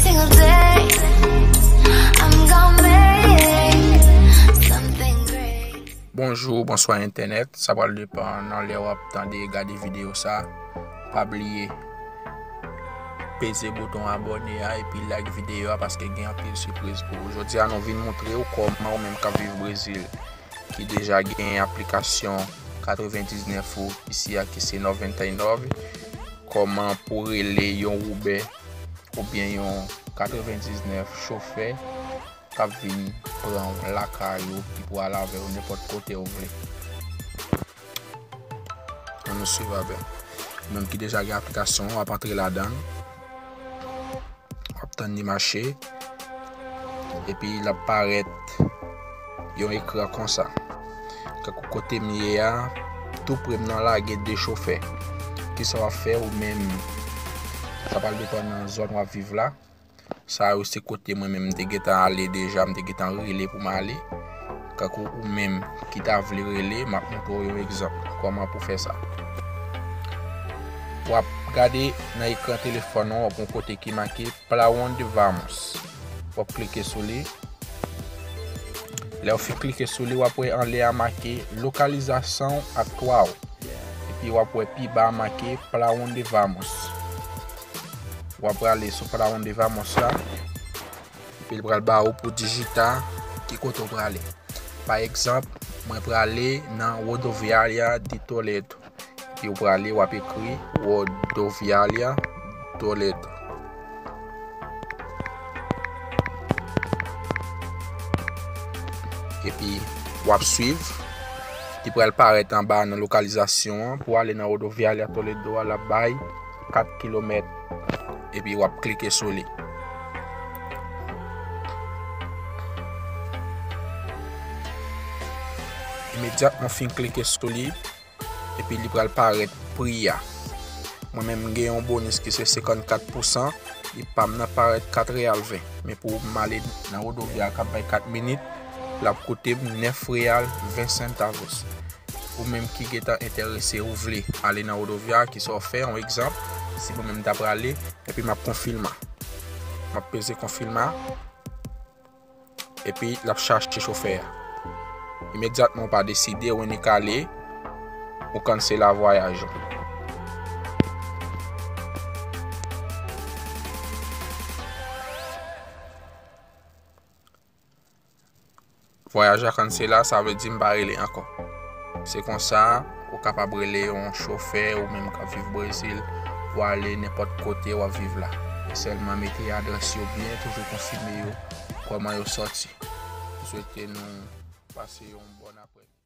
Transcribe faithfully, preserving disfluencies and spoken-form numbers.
Single day, I'm gonna make something great. Bonjou, bonswa entènèt. Sa pral depann nan lè w ap tande, gade videyo sa. Pa bliye peze bouton abòne a epi like videyo a paske gen anpil sipriz pou ou. Jodi a nou vin montre w kòman ou menm k ap viv Brezil ki deja gen aplikasyon katrevendiznèf ou isi a ki se nòventa e nòv, kòman pou rele yon Uber oubyen yon katrevendiznèf chofè k ap vin pran w lakay ou, ki pou al avè w nenpòt kote w vle. Ann nou swiv avè m. Ou menm ki deja gen aplikasyon an, w ap antre ladan l. W ap tann li mache. Epi l ap parèt yon ekran konsa. Tankou kote m ye a, tou pre m nan la gen de chofè. Kisa w ap fè ou menm? Sa pral depann nan zòn w ap viv la. Sa yo se kote mwen menm m te gentan ale deja, m te gentan rele pou m ale. Kankou ou menm ki ta vle rele, m ap montre w yon egzanp kòman pou fè sa. W ap gade nan ekran telefòn ou, w ap yon kote ki make Para onde vamos. W ap klike sou li. Lè w fin klike sou li, w ap wè anlè a make Localização atual. Epi w ap wè pi ba a make Para onde vamos. W ap prale sou Para onde vamos la. Epi l pral ba ou pou dijita ki kote w prale. Pa egzanp, mwen prale nan Rodoviária de Toledo. Epi w prale, w ap ekri Rodoviária Toledo. Epi w ap swiv. Li pral parèt anba nan lokalizasyon an. Pou ale nan Rodoviária Toledo a, l ap bay kat kilomèt. Epi w ap klike sou li. Imedyatman w fin klike sou li, epi li pral parèt pri a. Mwen menm, m gen yon bonis ki se senkannkat pousan, li pa m nan parèt kat reyal ven. Men pou m ale nan Rodovia k ap bay kat minit, l ap koute m nèf reyal ven centavos. Ou menm ki gentan enterese, ou vle ale nan Rodovia, kisa w fè? Yon egzanp, si mwen menm m ta prale, epi m ap konfime. M ap peze konfime. Epi l ap chache chofè a. Imedyatman w pa deside, ou annik ale, ou kansela vwayaj ou. Vwayaj la kansela, sa vle di m pa rele ankò. Se konsa, ou kapab rele yon chofè ou menm k ap viv Brezil pou ale nenpòt kote w ap viv la. E sèlman mete adrès yo byen, toujou konfime yo kòman yo sòti. M swete nou pase yon bòn aprèmidi.